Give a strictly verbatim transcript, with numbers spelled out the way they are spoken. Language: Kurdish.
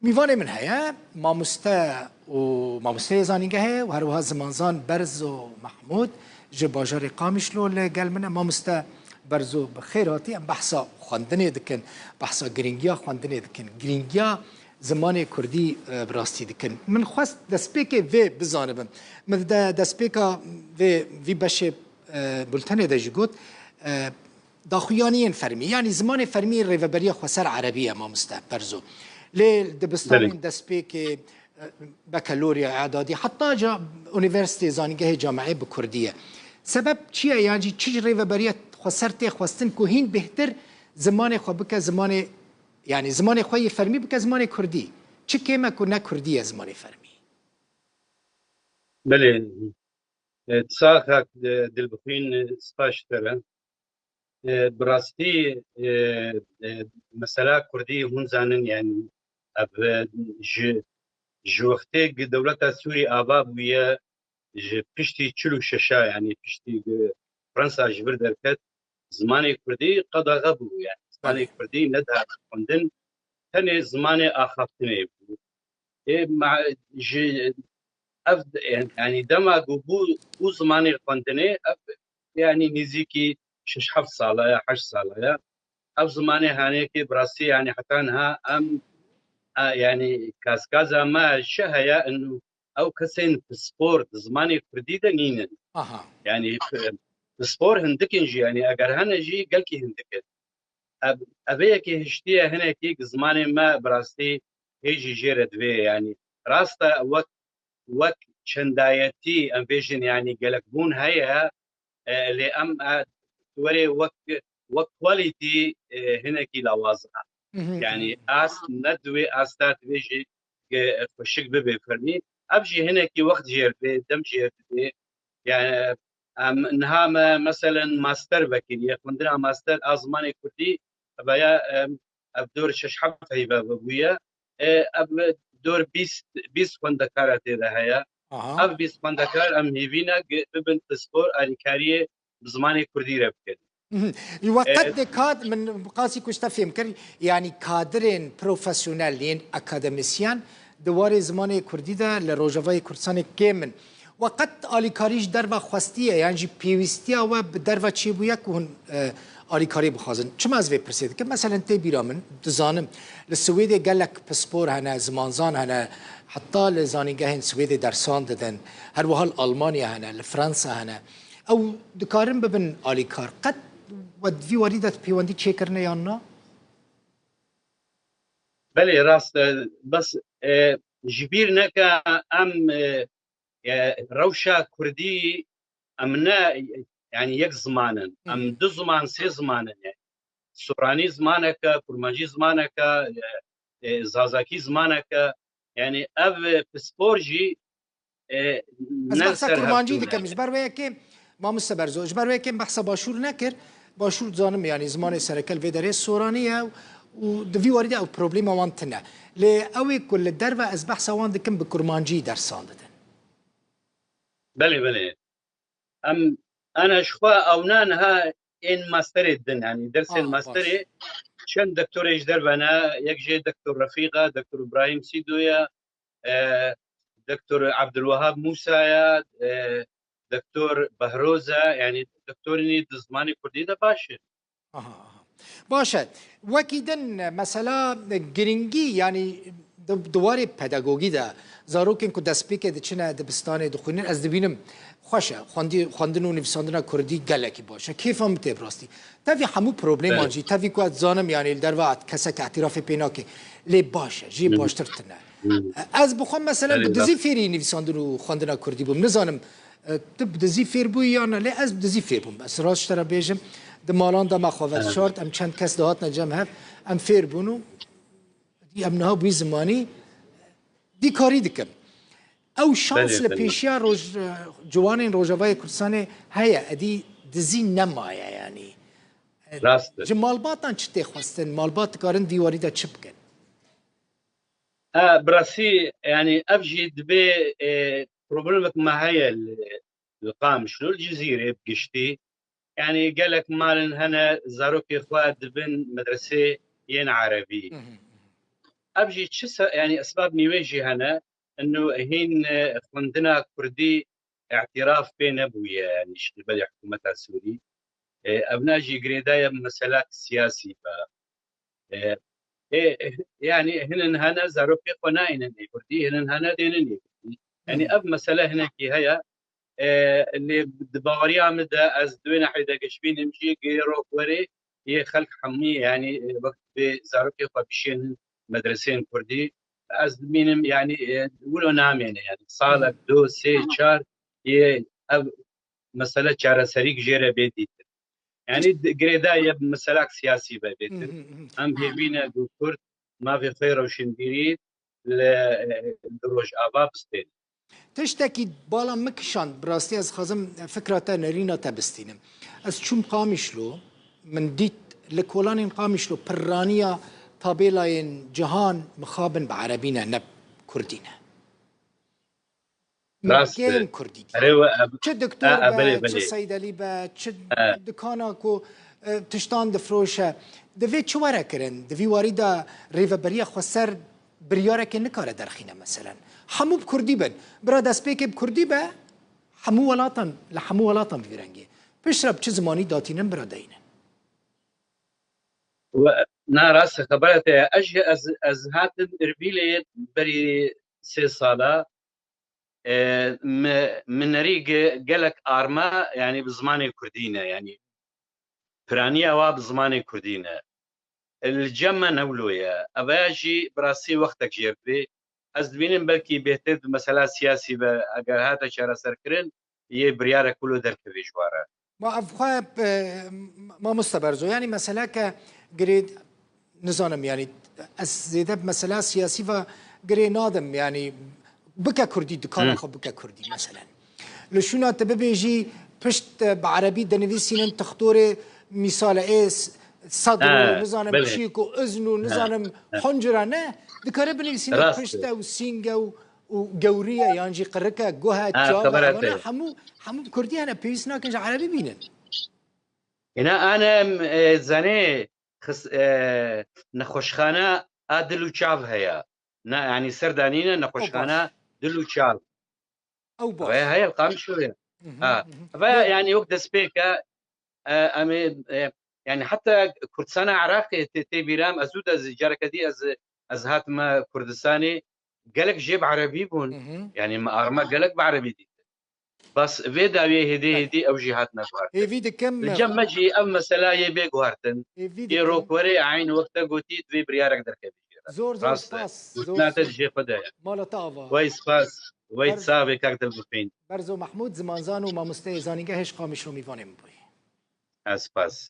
Mîvanê min heye, mamoste û mamosteyê zanîngehê û her wiha zimanzan Berzo Mehmûd ji bajarê Qamişlo li gel min e. Mamoste Berzo, bi xêr hatî. Em behsa xwendinê dikin, behsa girîngiya xwendinê dikin, girîngiya zimanê kurdî, e, bi rastî dikin. Min xwest destpêkê vê bizanibim. Min de destpêka vê, vî beşê, e, bultenê de jî got, e, daxuyaniyên fermî, yanî zimanê fermî rêveberiya xweser erebî ye, mamoste Berzo. Lê dibistanên Belê. destpêkê, e, bekelorya, edadî, heta ca unîversîtê, zanîngehê, cameyê bi kurdî ye. Sebeb çi ye? Yan jî çi ji rêveberiya xweser tê xwestin ku hîn bêhtir zimanê xwe bike zimanê, yanî zimanê xwe yê fermî bike zimanê kurdî? Çi kêm e ku ne kurdî ye zimanê fermî? Belê. E, sax hak, e, Dilbixwîn, e, spas ji te re. E, bi rastî, e, e, mesela kurdî hûn zanin, yanî ev, e, ji, ji wextê ku dewleta Sûrî ava bûye, ji piştî çil û şeşa, yanî piştî ku Fransa ji vir derket, zimanê kurdî qedaxe bû, yanî zimanê Belê. kurdî nedihat xwendin, tenê zimanê axaftinê bû. Ê, ma, ji, ev, yanî dema ku bû, bû zimanê xwendinê, ev, yanî nêzîkî şeş heft sala ya, heşt sala ya. Ev zimanê hanê ki bi rastî, yanî heta niha em, e, yanî kaskaza me çi heye, inu ew kesên pispor di zimanê kurdî de nînin. Aha. Yanî, e, pispor hindik in jî, yanî eger hene jî gelkî hindik in. Ev, ev ê yekê hiştiye hinekî zimanê me bi rastî hê jî jê re divê, yanî rast e, wek, wek çendayetî, em bêjin, yanî gelekbûn heye, e, lê em, e, werê wek, wek quality, e, hinekî lawaz e. Mhm. Yanî ast ne di wê asta divê jî, e, xweşik bibe fermî. Ev jî hinekî wext jêr dibê, dem jêr dibê. Yani, em, niha me, meselen, master vekiriye, xwendina master a zimanê kurdî, veya, em, ev dor şeş heft heyve bûye. E, ev dor bîst, bîst xwendekara tê de heye. Aha. Ev bîst xwendekar em hêvî ne ge-, bibin pispor alîkariyê bi zimanê kurdî re bikin. Mhm. Ji we qet E, de kad-, min qasî ku ji te fêm kir, yanî kadirên profesyonel yên akademisyen di warê zimanê kurdî de li Rojavayê Kurdistanê kêm in. We qet alîkarî ji derve xwestiye, yan jî pêwîstiya we bi derve çêbûye ku hûn, e, alîkarî bixwazin? Çima ez vê pirsê dikim? Meselen tê bîra min, dizanim, li Swêdê gelek pispor hene, zimanzan hene, heta li zanîngehên Swêdê dersan didin, her wiha li Almanya hene, li Fransa hene. Ew dikarin bibin alîkar. Qet we di vî warî de pêwendî çêkirine yan na? Belê, rast e, bes, e, ji bîr neke em, e, e, rewşa kurdî em ne, yani yek ziman in. Hı hı. Em du ziman, sê ziman in. Yani. Soranî zimaneke, kurmancî zimaneke, e, e, zazakî zimaneke. Yani ev, e, pispor jî, e, Ez ne behsa ser kurmancî hev dikim. Ji ber wê yekê, mamoste Berzo, ji ber wê yekê behsa başûr nekir. Başûr dizanim, yani zimanê sereke li vê derê soranî ye û di vî warî de ew problema wan tune. Lê ew ê ku li derve ez behsa wan dikim bi kurmancî dersan didin. Belê, belê. Em, ana ji xwe ewna niha ên masterê din, yanî dersên Ah, baş. masterê çend doktorê ji derve ne, yek jê Doktor Refîq e, Doktor Îbrahîm Sîdo ye, e, Doktor Abdulwehab Mûsa ye, e, Doktor Behroz e, yanî doktorînî di zimanê kurdî de baş e. Aha, aha. Baş e. Wekî din, mesela girîngî, yanî di, di warê pedagogî de zarokên ku destpêkê diçine dibistanê dixwînin, ez dibînim xweş e. Xwendî-, xwendin û nivîsandina kurdî gelekî baş e. Kêfa min tê bi rastî. Tevî hemû probleman Belê. jî, tevî ku ez dizanim, yanî li derve et kesek îtirafê pê nake. Lê baş e, jê Hı. baştir tune. Hı. Ez bi xwe, mesela, Belê, bi dizî rast. fêrî nivîsandin û xwendina kurdî bûm. Nizanim, e, tu bi dizî fêr bûyî yan na, lê ez bi dizî fêr bûm. Ez rast ji te re bêjim, di malan de me xwe Evet. veşart, em çend kes dihatine cem hev, em fêr bûn û em niha bûyî zimanî, dî karî dikim. Ew şans Belê, li belê. pêşiya roj-, ciwanên Rojavayê Kurdistanê heye, edî dizî nemaye, yanî. Rast e. Ji malbatan çi tê xwestin? Malbat dikarin vî warî de çi bikin? E, bi rastî, yanî ev jî dibê, e, problemek me heye li, li Qamişlo, li Cizîrê bi giştî. Yanî gelek malin hene zarokê xwe dibin medresê yên erebî. Hı hı. Ev jî çi se-, yanî esbabên wê jî hene, ino hîn, e, xwendina kurdî îtiraf pê nebûye, yanî ji qîbelê hikûmeta Sûrî. E, evna jî girêdaye bi meselak siyasî be. E, e, e, yanî hinin hene zarokê xwe nayînin ê kurdî, hinin hene dênin ê kurdî. Yanî ev mesele hinekî heye. E, lê di baweriya min de ez di wê nahiyê de geş bînim jî, gê rok were yê xelk hemî, yanî, e, wek bê zarokê xwe bişênin medreseyên kurdî, ez dibînim, yanî, e, wilo namêne, yanî salek, du, sê, çar yê ev mesele çareserîk jê re bê dîtin. Yanî di-, girêdayî ye bi meselak siyasî be bêtir. Em hêvî ne ku Kurd mafê xwe yê rewşenbîrî li, li Rojava bistêne. Tiştekî bala min kişand, bi rastî ez dixwazim fikra te, nerîna te bistînim. Ez çûm Qamişlo, min dît li kolanên Qamişlo pirraniya tabêlayên cihan mixabin bi erebî ne, ne bi kurdî ne. Rast e. Mekeyên kurdî dî. Erê we, e, çi doktor e, e, be, belê, çi belê. Seydelî be, çi e. Dikana ku, e, tiştan difroşe. Divê çi were kirin? Di vî warî de rêveberiya xweser biryarekê nikare derxîne meselen. Hemû bi kurdî bin. Bira destpêkê bi kurdî be, hemû welatan, li hemû welatan bi vî rengê. Piştre bi çi zimanî datînin bira deynin. We, na rast e, xebera te ye. Ez jî, ez, ez hatim Îrbîlê berî sê sala. E, mi, mi nerî ge-, gelek arma, yanî bi zimanê kurdî ne, yanî piraniya wa bi zimanê kurdî ne. Li cem me ne wilo ye. Ev ya jî bi rastî wextek jê re bê. Ez dibînim belkî bêhtir di mesela siyasî ve eger hate çareserkirin, yê biryarek wilo derkevê ji wa re. Ma ev xwe, e, mamoste Berzo, yanî meseleke girê, nizanim, yanî ez zêde bi mesela siyasî ve girê nadim, yanî bike kurdî, dikana Hı. xwe bike kurdî, meselen. Li şûna te bibêjî pişt, e, bi erebî dinivîsînin tixtorê mîsale ê s-, sedr û Ha, nizanim belê. Çîk û izn û Ha, nizanim ha. Huncira ne, dikare binivîsîne Rast e. Pişte û sînge û, û gewriye yan jî qirike, guhe, Ha, çav e, xebera evana te. Hemû, hemû bi kurdî hene, pêwîst nakin ji erebî bînin. Êna ane, e, zanê, xis-, e, nexweşxane a dil û çav heye. Na, yanî ser danîne nexweşxana Ew baş. Dil û çav. Ew baş. Ve heye li Qamişlo ye. Mhm, Ha. Mhm. Ve Lê yanî wek destpêk e, e, em ê, e, yanî heta Kurdistana Iraqê tê, tê bîra min, ez zû de ez careke dî ez, ez hatime Kurdistanê, gelek jê bi erebî bûn. Mhm. Yanî me arma gelek bi erebî dîtin. Bas vê dawiyê hêdî Belê. Hêdî ew jî hatine guhartin. Hêvî dikim Li cem me jî ev mesela yê bê guhartin. Hêvî Yê dikim. Rok were eyn wexte gotî divê biryarek derkeve jê re. Zor, zor Rast e. Spas, zor Gotina te spas. Dijê xwe de ye. Mala te ava. Wey spas. Wey Ber- savê kak dilbixîn. Berzo Mehmûd, zimanzan û mamosteyê zanîngehê ji Qamişlo mîvanê min bûyî. Ez spas.